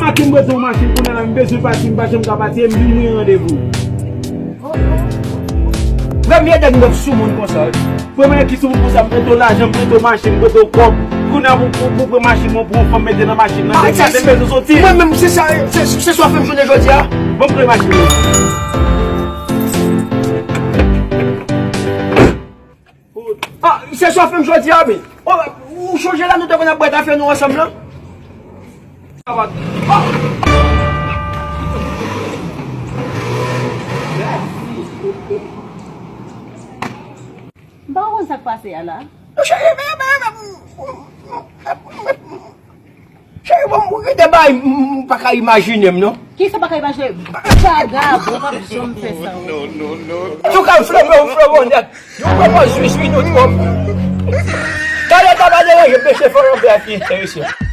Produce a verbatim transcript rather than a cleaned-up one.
Maten m bezwen yon machin, kounye a la m bezwen pati, m pa janm ka pati, e m vin mwen randevou. Premye nèg m wè k sou moun konsa wi. Premye nèg ki sou moun konsa, m prete w lajan, m prete w machin, m prete w kòb. Kounye a pou, pou, pou pran machin mwen pou yon fanm mete nan machin nan. Se sa te bezwen soti. Mwen menm, se sa, se, se sa w fè m jounen jodi a. Ban m pran machin mwen. Ah, se sa w fè m jodi a, men. Oh, ou chonje la, nou te konn ap bwè kafe nou ansanm lan? M pa konn sa k pase a la. Cheri, men, men, men, Cheri, bon, ou gen de bagay m, m, m pa ka imajine m, non. Kisa w pa ka imajine? Vagabon, w p ap janm fè sa, wi. Antouka, m flanbe, m flanbe w nèt. Yo pran mwen jis minit, twòp. Talè ta pa deranje, mesye fè yon bèl fi enterese.